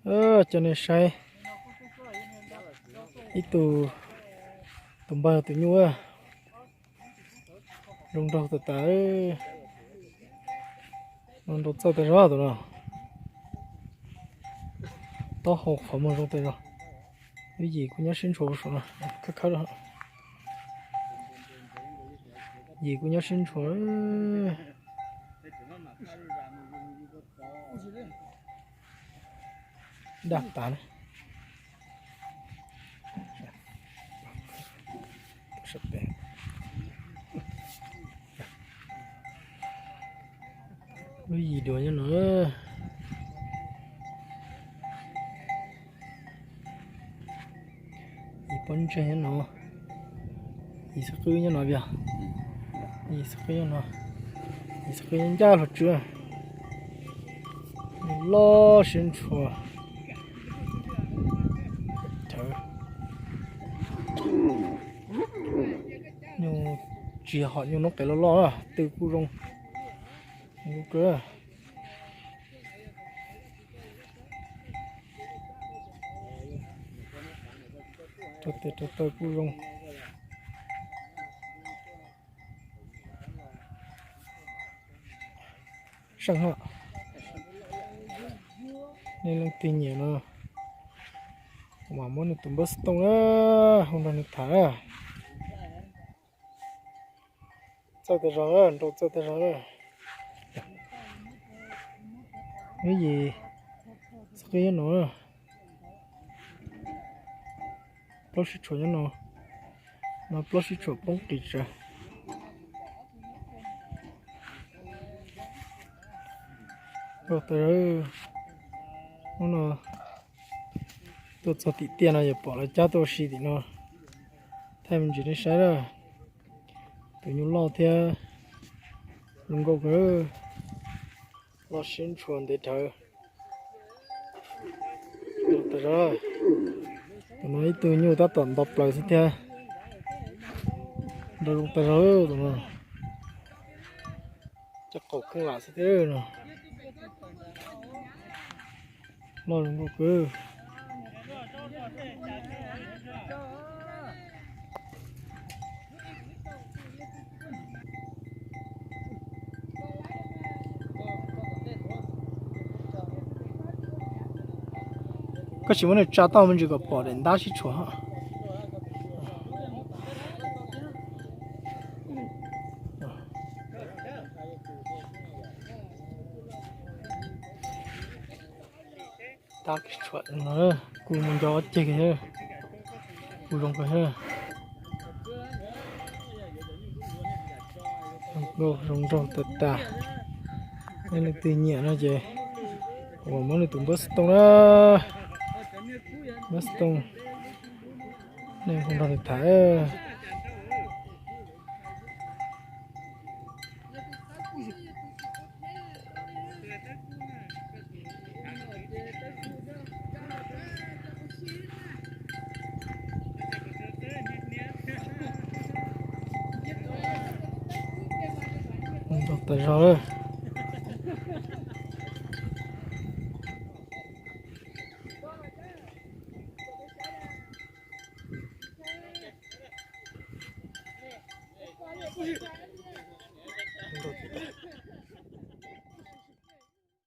Coj nej saib ib tug, tus npawg tus nyuj zoo nraug tas tas. Zoo nraug txawj tas zog tus no. Taub hau qhov muag zoo tas zog. Lub yim kuj nyob sib ntshua saum no, khawb khawb rau. Yim kuj nyob sib ntshua. Daj tas na. Lub yim dua nyob no. Yim pob ntseg nyob no. Yim xub qwb nyob no, yim xub qwb nyob no. Yim xub qwb nyob ncaj hlo tswb. Loj siab ntshua. Nyuj tsis hom nyuj noob qes loj loj, tw kuj zoo. Rau tes rau taw kuj zoo. Seej, nej leej twg nyiam no, kuv mam muab nws tus npawb xov tooj na, hu nrog nws tham na. Txawj tas zog, nraug txawj tas zog. Nyob yim xub qwb nyob no. Plaub sib tshuam nyob no. No plaub sib tshuam poob qis tsawv. Hnub no tuaj txog tim tiaj no yuav pom lawv cab tuaj ua si tim no. Thaij me ntsis nej saib na. Tus nyuj loj thiab zoo nkauj kawg. Loj siab ntshua ntev dhawv. Tus no ib tug nyuj tab tom nto plaws xwb thiab. Nrau zoo tas zog tus no. Cov qaum kheej lam xwb thiab no. Loj zoo nkauj kawg. Koj sim muab nws tsa tau me ntsis kom pom daim ntab sib tshuam. Tab kuv mus nco ob ceg, kuv zoo kawg. Zoo nraug tas tas. Nej leej twg nyiam no ces kuv mam muab nws tus npawb xov tooj na. Npawb xov tooj, nej hu nrog nws tham. Nraug tas zog lawm.